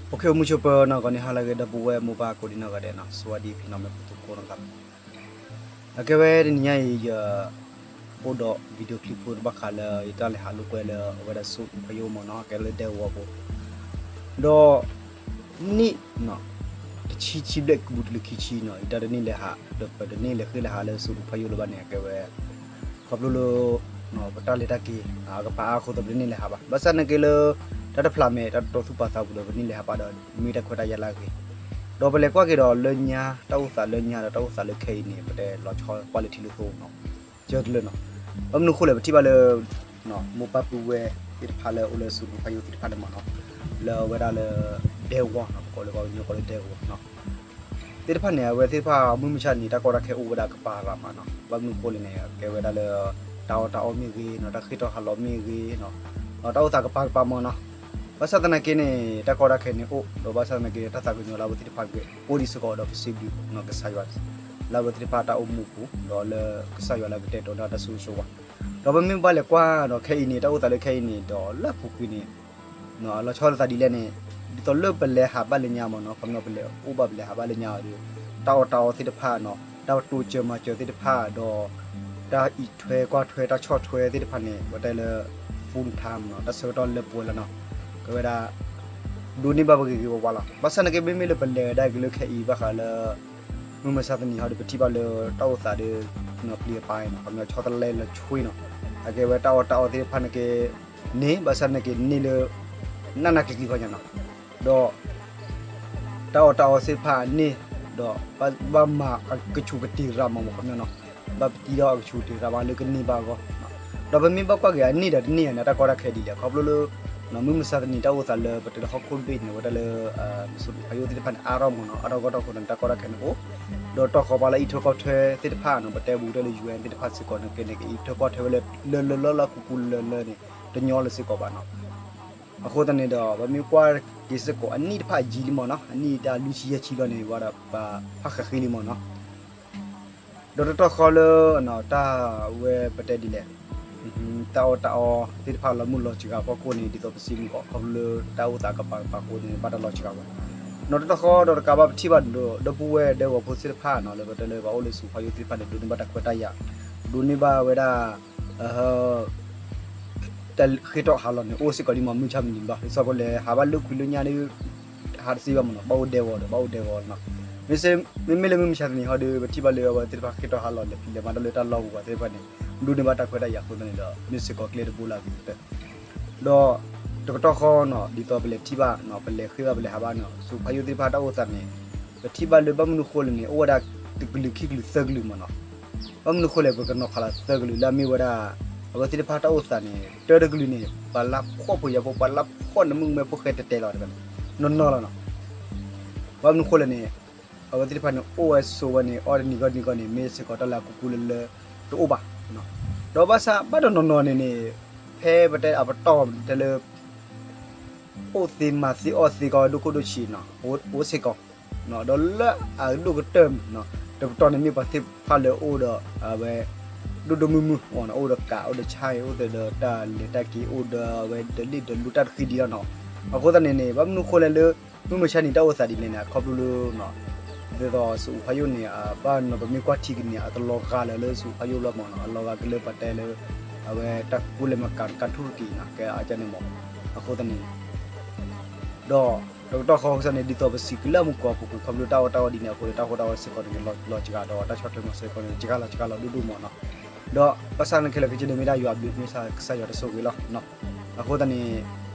အိၣ်ခ့ အိၣ်မုာ်ဆိးပၢၤနီၤ ဂီၤနံၤဟါလၢအဂ့ၤ ဒီပုၢ်ဝဲၢ်မိၢ်ပၢ်ကိးဒံနီၢ်ဂၤဒဲးနီၤ စဝၤဒံဖံနီၤ မ့ၢ်ဖိသကိးနီၤသး အကဲဝဲတနံၤညါအံၤ ယအိၣ်ဒီး video clip ဖိတဘၣ်ဃးလၢ ယတၢ်လဲၤဟးလိာ်ကွဲလၢအဝဲဒၣ် ဆူဖးယိၣ်မ့ၢ်နီၤ ကဲလၢဒဲကဝီၤဖိ ဒီး နံၣ် တဆံဆံဘျဲၣ်ကပူၤတုၤလၢခံဆံနီၤ ယတၢ်တန့ၢ်လဲၤဟး ဒီးပတန့ၢ်လဲၤဃ့လဲၤဟးလၢဆူဖးယိၣ်လၢၤဘၣ်န့ၣ် အကဲဝဲ ခီဖျိလၢ ပတၢ်လဲၤတၢ်က့ၤ အကပၤအါအဃိသတး ပတန့ၢ်လဲၤဟးဘၣ်. ဘၣ်ဆၣ်သနာ်က့လၢ တၢ်တဖျးမဲာ် တၢ်တတီၤသူၣ်ပာ်သးပူၤဒီး ပန့ၢ်လဲၤဟးဘၣ်ဒီး မ့ၢ်တၢ်ခွဲးတၢ်ယာ်လၢအဂ့ၤ ဒီးပလဲၤကွၢ်က့ၤဒီးလၢညါ တၢ်အိၣ်သးလၢညါဒီးတၢ်အိၣ်သးလၢခဲအံၤန့ၣ် ပတဲလီၤဆီပှၢ်လၢထံလၢသိနီၤ ကၢတလၢနီၤ. ဘၣ်မနုၤဃိလဲၣ် ပထံၣ်ဘၣ်လၢ မိၢ်ပၢ်ပုၢ်ဝဲၢ်သ့ၣ်တဖၣ်လၢအိၣ်လၢဆူဖးယိၣ်သ့ၣ်တဖၣ်န့ၣ်မ့ၢ်နီၤ လၢအဝဲဒၣ်လၢ ဒဲကဝီၤနီၤ ပကိးလၢပှၤကညီကိးလၢဒဲကဝီၤနီၤ သ့ၣ်တဖၣ်န့ၣ် အဝဲသ့ၣ်တဖၣ်မုၢ်မဆါန့ၣ် တၢ်ကီတၢ်ခဲအိၣ်ဝဲဒၣ်ကပၤရၤမးနီၤ. ဘၣ်မနုၤဃိလဲၣ်န့ၣ် ကဲဝဲဒၣ်လၢ တၢ်အီၣ်တၢ်အီမ့ၢ်ဂ့ၤနီၤ တၢ်ဃ့ၢ်ထီၣ်ဟးလီၤမ့ၢ်ဂ့ၤနီၤ ဒီးတၢ်အိၣ်သးကပၤကပၤမ့ၢ်နီၤ. ဘၣ်ဆၣ်သနာ်က့န့ၣ် တၢ်ကီတၢ်ခဲန့ၣ်အိၣ် ဒီးဘၣ်ဆၣ်သနာ်က့ တၢ်သးကညီၤလၢအဝဲသ့ၣ်တဖၣ်ကအိၣ်ဒံးစ့ၢ်ကီးဒီးပစံးဘျုးကစၢ်ယွၤ လၢအဝဲသ့ၣ်တဖၣ်တၢ်အိၣ်မူအပူၤ ဒီးလၢကစၢ်ယွၤလၢအကတဲာ်ကတီၤန့ၢ်တၢ်ဆၢဂ့ၤဆၢဝါ ဒီးပမ့ၢ်ဘၣ်လဲၤကွၢ်ဒီးခဲအံၤန့ၣ် တၢ်အိၣ်သးလၢခဲအံၤန့ၣ် ဒီးလၢအပူၤကွံာ်န့ၣ် လီၤဆီလိာ်သးဒ်လဲၣ်န့ၣ် ဒ်သိးလၢပလဲၤဟးဘၣ်လၢညါမ့ၢ်နီၤ ခီဖျိပလဲၤအိၣ်ဘၣ်ပလဲၤဟးဘၣ်လၢညါဒီး တၢ်အီၣ်တၢ်အီသ့ၣ်တဖၣ်နီၤ တၢ်တိစၢၤမၤစၢၤသ့ၣ်တဖၣ်ဒီး တၢ်အံးထွဲကွၢ်ထွဲတၢ်ဆီၣ်ထွဲသ့ၣ်တဖၣ်န့ၣ် ပတဲလၢ full time နီၤ တၢ်ဆၢကတီၢ်လၢပှဲၤလီၤနီၤ ကဝဲဒၣ် ဒိးန့ၢ်ဘၣ်ပဂ့ၤဂ့ၤဝါဝါလီၤ. ဘၣ်ဆၣ်သနာ်က့ မ့မ့ၢ်လၢပလဲၤဝဲဒၣ်က့ၤလၢခဲအံၤဘၣ်ဃးလၢ မုၢ်မဆါသနံၤဟီဒီး ပထံၣ်ဘၣ်လၢတၢ်အိၣ်သးဒီး ပျံၤအပၢ်နီၤ ခီဖျိဆီတလဲလၢဆွ့နီၤ အကဲဝဲတၢ်အီၣ်တၢ်အီသ့ၣ်တဖၣ်န့ၣ်က့ န့ၢ် ဘၣ်ဆၣ်သနာ်က့န့ၢ်လၢ နးနးကျံၤကျံၤဖီညါနီၤ ဒီး တၢ်အီၣ်တၢ်အီသ့ၣ်တဖၣ်န့ၢ် ဒီးဘၣ်မၤအကဆူးကတ့ၤရၤမးမ့ၢ်ခီပညီနီၤ ဘၣ်ပတံထီၣ်အကဆူးကတ့ၤရၤမးလၢကန့ၢ်ဘၣ်အဂီၢ် ဒီးပမ့ၢ်ဘၣ်ကွၢ်က့ၤအန့ၢ်ဒီးတန့ၢ်ဧါန့ၣ် တၢ်ကီတၢ်ခဲဒ်လဲၣ် ခီဖျိလၢ မုၢ်မဆါသနံၤတၢ်အိၣ်သးလၢပတဲလၢဟီၣ်ခိၣ်ဘ့ၣ်န့ၣ် ဝဲဒၣ်လၢ ဆူဖးယိၣ်သ့ၣ်တဖၣ်န့ၣ် အါထီၣ်မ့ၢ်နီၤ အါထီၣ်ဂီၢ်ထီၣ်အဃိသတးန့ၣ် တၢ်ကီတၢ်ခဲန့ၣ်အိၣ် ဒီးတီၢ်ဃီၤပှၤလၢအံးထွဲကွၢ်ထွဲသ့ၣ်တဖၣ်နီၤ ပတဲဘူးတၢ်လၢ ယူၢ်အဲၣ် သ့ၣ်တဖၣ်စ့ၢ်ကီးန့ၣ်က့န့ၣ် ကအံးထွဲကွၢ်ထွဲဝဲလၢ လၢလၢလၢလၢကူကူလၢလၢန့ၣ် တညီလၢၤစ့ၢ်ကီးဘၣ်နီၤ အဃိသတးန့ၣ်ဒီး ပမ့ၢ်ကွၢ်က့ၤစ့ၢ်ကီးအနံၣ်တဖၣ်အယံၤလံမ့ၢ်နီၤ အနံၣ်တၢ်လွံၢ်ဆံယဲၢ်ဆံလီၤန့ၣ် ဝဲဒၣ်ပဖးဃဲၤဃ့လံမ့ၢ်နီၤ ဒီးတတီၢ်ဃီလၢ တၢ်ဝဲပတဲဒ်လဲၣ် တၢ်အီၣ်တၢ်အီသ့ၣ်တဖၣ်လီၤမုၢ်လီၤစှၤအဖီခိၣ်န့ၣ် ဒ်သိးပစံးမုၢ်ကီး ခီဖျိလၢတၢ်အိၣ်သးကပၤကပၤအဃိန့ၣ် ဘၣ်တၢ်လီၤစှၤဝဲ ဒီးတတီၢ်ဃီဒီးတကးဘၣ်ပထံၣ်ဘၣ်ဒီး ဒီပုၢ်ဝဲၢ်ဒဲကဝီၤဖိသ့ၣ်တဖၣ်နီၤ လၢပတဲလၢပှၤအိၣ်လၢဆူဖးယိၣ်သ့ၣ်တဖၣ်န့ၣ် ဒိးန့ၢ်ဘၣ်တၢ်ခွဲးတၢ်ယာ် ဒိးန့ၢ်ဘၣ်ဝဲဒၣ် တၢ်ဃ့ၢ်ထီၣ်ဟးလီၤန့ၣ် အိၣ်စ့ၢ်ကီးဒ်မ့ၢ်မုၢ်ဆါမနံၤဘၣ် ဒ်သိးပလဲၤဟးဘၣ်လၢခွံလၢညါဒီး ဟးတသ့ဘၣ်မ့ၢ်နီၤ ဘၣ်အိၣ်ဒဲကဝီၤဒီး ဘၣ်အိၣ်ဒဲကဝီၤနီၤ မ့မ့ၢ်လၢမုၢ်မဆါသနံၤဟီဒီး ပထံၣ်ဘၣ်လၢအဝဲသ့ၣ်တဖၣ်ဃ့ၢ်ထီၣ်ဟးလီၤ လဲၤဖံးလဲၤမၤတၢ်လၢတၢ်လီၢ်ပူၤပှၤသ့ၣ်တဖၣ်န့ၣ် ဒိးန့ၢ်ဘၣ်တၢ်ခွဲးတၢ်ယာ်အဃိသတးန့ၣ်ဒီး မ့ၢ်စ့ၢ်ကီးကျဲတဘိလၢအဂ့ၤကတၢၢ် ဒီး တကတီၢ်ဃီနီၤ ဒ်သိးပလဲၤထံၣ်ဘၣ်နီၤ ပလဲၤဃ့ဘၣ်ပလဲၤဟးဘၣ်နီၤ ဆူဖးယိၣ်သ့ၣ်တဖၣ်တၢ်အိၣ်သးန့ၣ် ပထံၣ်ဘၣ်လၢဘၣ်မနုၤဃိလဲၣ်န့ၣ် အိၣ်ဝဲဒၣ်တကလုာ်ခံကလုာ်သၢကလုာ်မ့ၢ်နီၤ ဘၣ်မနုၤဃိလဲၣ် ပကနီၤဖးလီၤသၢကလုာ်လၢအမ့ၢ်ဝဲဒၣ် အဝဲသ့ၣ်တဖၣ်တၢ်အိၣ်သးန့ၣ် တၢတကလုာ်န့ၣ် ပှၤလၢဖှီၣ်ဖိယာ်ဖိ ပှၤလၢဖှီၣ်နမုၢ်ကမဲဖိဃဲတဲာ်တဲာ်လီၤ နီၢ်နီၢ်လီၤနီၤ ဘၣ်မနုၤဃိလဲၣ်န့ၣ် အဝဲသ့ၣ်တဖၣ်န့ၣ် အိၣ်ဝဲဆိးဝဲန့ၣ် အီၣ်တနံၤဂီၢ်တနံၤဂီၢ်န့ၣ် မ့ၢ်စ့ၢ်ကီးတၢ်လၢအကူကူလၢလၢတအိၣ်ဘၣ် ဒီးဘၣ်ဆၣ်ဘၣ်တနီၤနီၤန့ၣ်န့ၣ် ဖဲပတဲအပတီၢ်တဲလၢ အိၣ်သ့မၤသ့အီၣ်သ့ကီးဒိၣ်ခိၣ်ဒိၣ်ဆံးနီၤ အိၣ်စ့ၢ်ကီး ဒီးလၢအဒိၣ်ကတၢၢ် တပတီၢ်န့ၣ်မ့ၢ်ပှၤသ့ၣ်တဖၣ်လၢအိၣ်ဒီး အဝဲ ဒိၣ်ဒိၣ်မုၢ်မုၢ် အိၣ်ဒီးကး အိၣ်ဒီးဆါ အိၣ်သ့ဒီးတၢ်လဲၤတၢ်က့ၤ အိၣ်ဒီးအဝဲဒီးလ့ၣ်ဒီးလူတၢ်တဃံဒံးလီၤနီၤ အဃိသတးန့ၣ်န့ၣ် ဘၣ်မနုၤဃိလဲၣ်လၢ မုၢ်မဆါန့ၣ် တၢ်အိၣ်သးဒ်လဲၣ်န့ၣ် အခီဖျိလၢ ဒ်သိးဆူဖးယိၣ်န့ၣ် ဘၣ်နီၤပမ့ၢ်ကွၢ်ထံက့ၤန့ၣ် အတလီၤဂာ်လၢၤလၢဆူဖးယိၣ်လီၤမ့ၢ်နီၤ အလီၤဂာ်ကလၢပှၤတဲလၢ အဝဲတၢ်ကူလဲၤမၤကၤကါထူၣ်တက့ၢ်နီၤ ကဲအကန့ၣ်မ့ၢ် အဃိသတးန့ၣ် ဒီး တကတီၢ်ဃီကစၢ်န့ၣ် ဒ်သိးပစံးကလၢမုၢ်ကီၢ်ပူၤကွံာ် ခီဖျိတၢ်အီၣ်တၢ်အီဒ်န့ၣ်အဃိဒီး တၢ်ဃိတၢ်ဝဲစ့ၢ်ကီးန့ၣ် လီၤစှၤဒီးတၢ်ဆီၣ်ထွဲမၤစၢၤကီးန့ၣ် စှၤလီၤစှၤလီၤဒိၣ်ဒိၣ်မ့ၢ်နီၤ ဒီးဘၣ်ဆၣ်န့ၣ်ခဲလၢာ်ခဲဆ့န့ၣ် မ့ၢ်ဒၣ်ယွၤအဘျုး မ့ၢ်ကစၢ်ယွၤတဆိၣ်ဂ့ၤလီၤ အဃိသတးန့ၣ်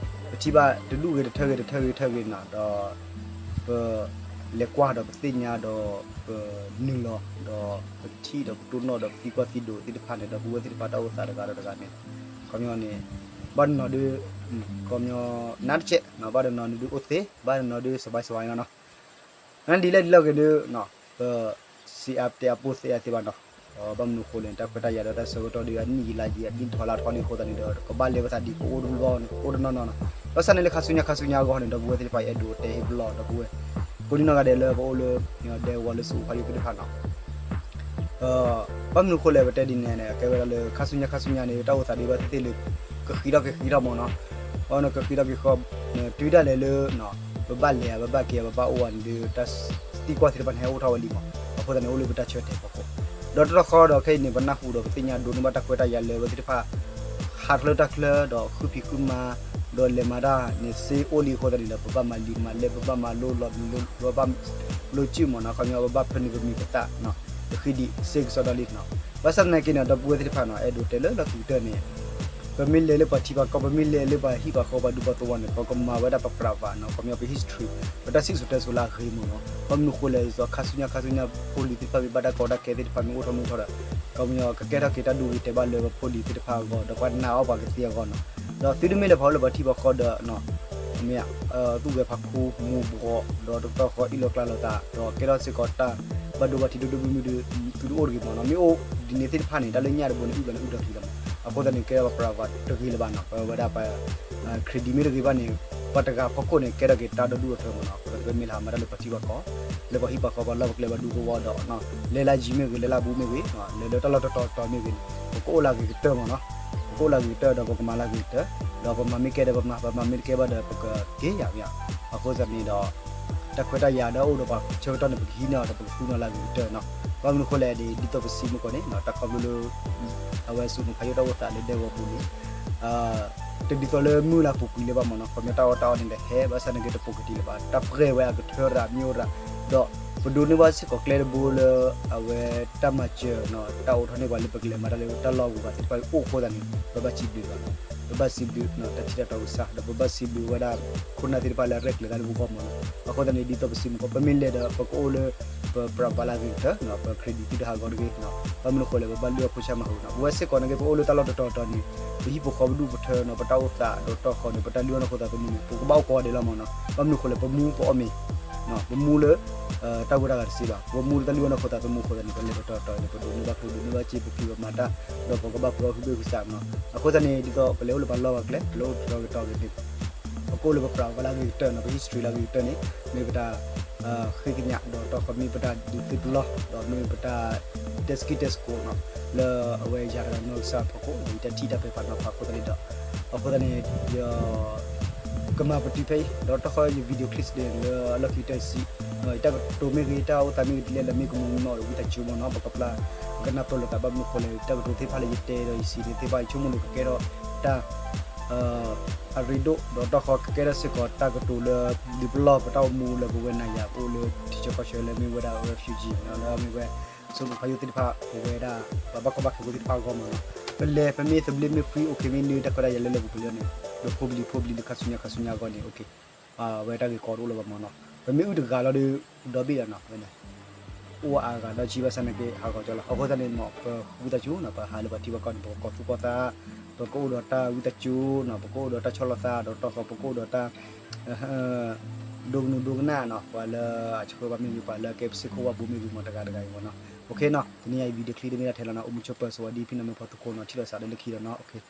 ပထံၣ်ဘၣ်တဒူၣ်ဂ့ၤတထၢဂ့ၤတထၢဂ့ၤတထၢဂ့ၤနီၤ ဒီး ပလဲၤကွၢ်ဒီးပသ့ၣ်ညါဒီး ပနုာ်လီၤ ဒီးပထံၣ်ဒီးပတိၢ်နီၣ်ဒီးပသံကွၢ်သံဒိးသ့ၣ်တဖၣ်န့ၣ် ဒီပုၢ်ဝဲၢ်သ့ၣ်တဖၣ်တၢ်အိၣ်သးတဂၤဒီးတဂၤန့ၣ် ခီပညီန့ၣ် ဘၣ်တနီၤဒုး ခီပညီ နါတကဲး ဘၣ်တနီၤန့ၣ်ဒုးအိၣ်သ့ ဘၣ်တနီၤဒုးစဘၣ်စဘၣ်နီၤ နဒ်လဲၣ်ဒ်လဲၣ်ဂ့ၤဒုး ပစံးအါတဲအါပိၢ်သ့အါသ့ဘၣ်နီၤ ဘၣ်မနုၤဃိလဲၣ် တၢ်ခွဲးတၢ်ယာ်ဒီးတၢ်ဆၢကတီၢ်ဒုး အနံၣ်ယံာ်လါယံာ် အနံၣ်ထီၣ်လါထီၣ်လံအဃိသတးန့ၣ်ဒီး ကဘၣ်လဲၤဝဲသးဒ်ကအိၣ်တဘျီန့ၣ် အိၣ်တနီၤနီၤနီၤ ဘၣ်ဆၣ်န့ၣ်လၢခါဆူညါခါဆူညါအဂီၢ်န့ၣ် ဒီပုၢ်ဝဲၢ်သ့ၣ်တဖၣ်အံၤ အဲၣ်ဒိးတဲဟ့ၣ်ပလီၢ်ဒီပုၢ်ဝဲၢ် ကိးဒံနီၢ်ဂၤဒဲးလၢပအိၣ်လၢ ဒဲကဝီၤလၢဆူဖးယိၣ်သ့ၣ်တဖၣ်နီၤ ဘၣ်မနုၤဃိလဲၣ်ပတဲဒ်န့ၣ်န့ၣ် ကဲဝဲဒၣ်လၢခါဆူညါခါဆူညါန့ၣ် တၢ်အိၣ်သးဒုးဘၣ်သ့ၣ်သ့ၣ်လၢ ကဃံးထီၣ်က့ၤဃံးထီၣ်မ့ၢ်နီၤ ဘၣ်န့ၣ်ကဃံးထီၣ်က့ၤဃီ တုၤဒၣ်လဲာ်လၢ ပဘၣ်လဲၤဧါ ပဘၣ်က့ၤဧါ ပဘၣ်အိၣ်ဧါန့ၣ်ဒီး တၢ်သံကွၢ်သ့ၣ်တဖၣ်န့ၣ် ဟဲအိၣ်ထီၣ်ဝဲလံမး. အဃိသတးန့ၣ် အိၣ်လၢပတၢ်ဆၢတဲာ်ဖီခိၣ်, ဒီးတတီၢ်ဃီဒီးခဲအံၤန့ၣ် ပနၢ်ဟူဒီးပသ့ၣ်ညါဒိးန့ၢ်ဘၣ်တၢ်ခွဲးတၢ်ယာ်လၢအဝဲသ့ၣ်တဖၣ် ဟးထီၣ်လၢတၢ်ချၢဒီးဃုဖံးဃုမၤ ဒီးလဲၤမၤတၢ်န့ၣ်သ့အိၣ်လံအဃိသတးန့ၣ်ဒီး ပဘၣ်မၤလံာ်မၤလဲၢ် ပဘၣ်မၤလိလီၤမံၤလိ ပဘၣ်လိာ်စုၣ်မးနီၤ ခီပညီ ပဘၣ်ဖၢနုာ်ပမံၤပသၣ်နီၤ တဃံဒံး စ့ကစီဒီလံနီၤ. ဘၣ်ဆၣ်သနာ်က့န့ၣ် ဒီပုၢ်ဝဲၢ်သ့ၣ်တဖၣ်နီၤ အဲၣ်ဒိးတဲလၢလီၢ်ခံကတၢၢ်န့ၣ် ပမ့ၢ်လဲၤလၢပှၤထံပှၤကီၢ် ပမ့ၢ်လဲၤလၢပှၤဟံၣ်ပှၤဃီပှၤဒူပှၤသဝီန့ၣ် ပကမၤဝဲဒၣ်ပပြးဝးနီၤ ခီပညီ ပ history ပတၢ်စံၣ်စိၤတဲစိၤလၢအဂ့ၤမးနီၤ. ဘၣ်မနုၤဃိလဲၣ် ဒ်သိးခါဆူညါခါဆူညါ ဖိလံၤသ့ၣ်တဖၣ်မ့ၢ်ဘၣ်တၢ်ကီတၢ်ခဲသ့ၣ်တဖၣ်မ့ၢ်အိၣ်ထီၣ်မ့ၢ်ထီၣ်ဒီး ခီပညီ ကကဲထီၣ်က့ၤတၢ်ဒုးဂ့ၤတဲာ်ဘၣ်လၢပဖိလံၤသ့ၣ်တဖၣ်အဂီၢ် ဒီးပှၤနာ်အီၤပှၤကသ့အဂီၢ်နီၤ. ဒီးသုတမ့ၢ်လၢပှၤအိၣ်လၢပှၤထံပှၤကီၢ်ဒီး မ့ၢ် သူၣ်ဂဲၤဖးခူ မူၤဘှီး ဒီးတကတီၢ်ဃီအ့ၣ်လိာ်ကျါလိာ်သး ဒီးကဲထီၣ်စ့ၢ်ကီးတၢ်ဘၣ်ဒိဘၣ်ထံးဒိၣ်ဒိၣ်မုၢ်မုၢ်ဒီး သုတအိၣ်တဂ့ၤမးနီၤ. မ့ၢ်အိၣ်ဒ်န့ၣ်သ့ၣ်တဖၣ်န့ၣ် တၢ်လၢညၣ်တဘိန့ၣ် အုၣ်လီၤန့ၣ်အုၣ်ဒီးက့ၤလီၤမး. အဃိသတးန့ၣ် ကဲထီၣ်ပပြးဝးတဂ့ၤလၢၤဘၣ်နီၤ. ပဝဲဒၣ်ပ credit မ့ၢ်တဂ့ၤဘၣ်န့ၣ် ပှၤတဂၤဖီခိၣ်န့ၣ် ကဲထီၣ်က့ၤတၢ်ဒီဒူၣ်ဒီထၢမးနီၤ. အဃိသတးန့ၣ် ပမ့ၢ်လၢမၤတၢ်လၢပှၤထံပှၤကီၢ် လၢပှၤဟံၣ်ပှၤဃီပှၤလီၢ်ပကျဲပှၤဒူသဝီဒီး လဲၤလၢယံၤမ့ၢ်ဂ့ၤ လဲၤလၢအဘူးမ့ၢ်ဂ့ၤ လဲၤလၢတၢ်လီၢ်တတီၤတီၤမ့ၢ်ဂ့ၤန့ၣ် ပကအိၣ်လၢအဂ့ၤကတၢၢ်မးနီၤ. ပကအိၣ်လၢအဂ့ၤကတၢၢ်ဒီးပကမၤလၢအဂ့ၤကတၢၢ် ဒီးပမၤမ့ၢ်ကဲဒီးပမၤ ပမၤမ့ၢ်တကဲဘၣ်ဒီးပကက့ၤယၤမ့ၢ်ဧါ. အဃိသတးန့ၣ်ဒီး တၢ်ခွဲးတၢ်ယာ်ဒီးအိၣ်ဒီးပှၤဆၢကတီၢ်န့ၣ် ပကဟံးန့ၢ်အီၤဒီးပကသူန့ၢ်လၢအဂ့ၤကတၢၢ်နီၤ. ဘၣ်မနုၤဃိလဲၣ်န့ၣ် ဒ်သိးပစံးမုၢ်ကီၢ်န့ၣ် တၢ်ခီဖျိလၢ အဝဲစူးမုၢ်ဖးယိၣ်တၢ်အိၣ်သးလၢဒဲကဝီၤပူၤန့ၣ် တဒ်သိးလၢမုၢ်လၢ်ပူၤကွံာ်လၢၤဘၣ်မးနီၤ. ခီပညီတၢ်အီၣ်တၢ်အီန့ၣ်ဒီးဟဲ ဘၣ်ဆၣ်သနာ်က့တပိာ်ကတံာ်လၢၤဘၣ် တၢ်ပြဲၢ်ဝဲအကထၢရၣ်မ့ၢ်အိၣ်ရၣ် ဒီးပဒိးန့ၢ်ဘၣ်စ့ၢ်ကီးကျဲတဘိလၢ အဝဲတၢ်မၤစၢၤနီၤ တၢ်အိးထီၣ်န့ၢ်ပှၤလၢပကလဲၤမၤတၢ်လၢတၢ်လီၢ်အဂုၤအဂၤသ့ၣ်တဖၣ်အံၤအိၣ်အဃိသတးန့ၣ် ပဘၣ်စံးဘျုးဘၣ်နီၤ. ပဘၣ်စံးဘျုးနီၤ တၢ်ထံၣ်တၢ်တီကစၢ် ဒီးပဘၣ်စံးဘျုးဝဲဒၣ် ခိၣ်နၢ်သ့ၣ်တဖၣ်လၢအရဲၣ်ကျဲၤတၢ်လၢပဂီၢ်မးနီၤ. အဃိသတးန့ၣ် ဒ်သိးပစံးမုၢ်ကီၢ် ပမ့ၢ်လဲၤဒီး ပကအိၣ်လၢ ပပြးဝးလၢအဂ့ၤကတၢၢ် ပ credit သုတဟးဂီၤတဂ့ၤနီၤ. ဘၣ်မနုၤဃိလဲၣ် ပဘၣ်လုၢ်အီၣ်ဖိဆၣ်မၤဟူနီၤ. ပဝဲစ့ၢ်ကီးနာ်က့ ပအိၣ်လၢတၢ်လီၢ်တတီၤတီၤန့ၣ် ပဟံၣ်ဖိဃီပဒူၣ်ပထၢနီၤ ပတၢ်အိၣ်သးဒီးတီၢ်ဃီန့ၣ် ပတၢ်လုၢ်အီၣ်နီၢ်ခိသးသမူန့ၣ် ပကဘၣ်အိၣ်ကိးဂၤဒဲးလီၤမးနီၤ. ဘၣ်မနုၤဃိလဲၣ် ပမူပအီၣ်မ့ၤ ပမူလၢ တၢ်ဂိၢ်တၢ်ဂၤတစ့ဘၣ် ပမူလၢတၢ်လုၢ်အီၣ်နီၢ်ခိသးသမူအဃိသတးန့ၣ် ပလဲၤပတီၤတီၤန့ၣ် ပဒိးန့ၢ်ဘၣ်ကျိ ဒိးန့ၢ်ဘၣ်စ့ ပဖံးပမၤတၢ် ဒီးပကဘၣ်ပှၤဟူးဘ့ၣ်ဟူးသးမးနီၤ. အဃိသတးန့ၣ် ဒ်သိးပလဲၤအိၣ်လၢပှၤလီၢ်ပှၤကျဲ ပလဲၤအိၣ်တတီၤကတီၤဂ့ၤန့ၣ် ပကအိၣ်လၢပပြးဝးလၢအဂ့ၤကတၢၢ်နီၤ ပ history လၢအဂ့ၤကတၢၢ်န့ၣ် မ့ၢ်ပတၢ် ဃ့ကညး ဒီးတီၢ်ဃီမ့ၢ်ပတၢ်ဒုးသုးပလီၢ် ဒီးမ့ၢ်ပတၢ် တဲစကံတဲစကိးနီၤ လၢအဝဲယၤတဂၤနီၢ်ကစၢ်ဖီခိၣ် ယတၢ်ထံၣ်တၢ်ပဲာ်ဖးနီၤဖးအဃိသတးန့ၣ်ဒီး အဃိသတးန့ၣ် ယ ကမၤပတုာ်ဖဲအံၤ ဒီးတီၢ်ဃီယ video clips န့ၣ် လၢအလီၢ်ခံတၢ်စံး ယတၢ်ကတိၤမ့ၢ်ဂ့ၤ တၢ်အိၣ်သးမ့ၢ်ဂ့ၤ ဒ်လဲၣ်လၢမ့ၢ်ကမူၤနီၤဒီးဝံသးစူၤမးနီၤ ပကပျၢ် ပကနၢ်ပၢၢ်လိာ်သး ဘၣ်မနုၤဃိလဲၣ် တၢ်ကတိၤသ့ၣ်တဖၣ်လၢယတဲဒီးယစံးန့ၣ်သ့ၣ်တဖၣ် ယဆိကမိၣ်န့ၣ်ကကဲထီၣ်တၢ် အရ့ဒိၣ် ဒီးတီၢ်ဃီကကဲထီၣ်စ့ၢ်ကီးတၢ်ကတိၤလၢ ဒုးပလီၢ်ပတၢ်အိၣ်မူလၢပဝဲနၤယၤ ပအိၣ်လၢထံဆၢကီၢ်ဆၢလၢမ့ၢ်ဝဲဒၣ် refugee နီၤ လၢအမ့ၢ်ဝဲ စူးမုၢ်ဖးယိၣ်သ့ၣ်တဖၣ် ပဝဲဒၣ် ပှၤဘၣ်ကီဘၣ်ခဲဖိသ့ၣ်တဖၣ်အဂီၢ်မးနီၤ ပလဲၤပမ့ၢ်သဘျ့မ့ၢ် free okay မ့ၢ်န့ၢ်တၢ်ခွဲးတၢ်ယာ်လၢလၢပှဲၤပှဲၤလၢန့ၣ် လၢဖိပလံၤဖိပလံၤလၢခါဆူညါခါဆူညါအဂီၢ်န့ၣ် okay အဝဲတၢ်ဂ့ၢ်ကီတအိၣ်လၢၤဘၣ်မးနီၤ ပမ့ၢ်အုၣ်တဂၤလီၤဒီး ဒီဘ့ၣ်ဒီးနီၤ ဝဲန့ၣ် အိၣ်အါဂၤဒီးဆံးဘၣ်ဆၣ်နာ်က့ ဟးဂီၤကၠီလီၤ အဃိသတးန့ၣ်မး ပဝံသးစူၤနီၤ ပဟးလၢပှၤထံပှၤကီၢ်န့ၣ် ပကီၢ်သူၣ်ကီၢ်သး ပကအိၣ်ဒီးတၢ်ဝံသးစူၤနီၤ ပကအိၣ်ဒီးတၢ်ဆီၣ်လီၤသး ဒီးတီၢ်ဃီပကအိၣ်ဒီးတၢ် ဒိကနူၤဒိကနၣ်နီၤ ပှၤလၢအဆှၢဘၣ်မ့ၢ်ဂ့ၤ ပှၤလၢကဲပစ့ခိၣ်ဝၣ်ဘိမ့ၢ်ဂ့ၤ မ့ၢ်တဂၤတဂၤအံၤမးနီၤ okay နီၤ တနံၤအံၤ video clip တမ့ၢ်ဒၣ်ထဲလီၤနီၤ အိၣ်မူဆိးပၢၤ စဝၤဒံဖံနီၤ မ့ၢ်ဖီသကိးနီၤ ထံၣ်လိာ်သးဒီးလၢခံလီၤနီၤ okay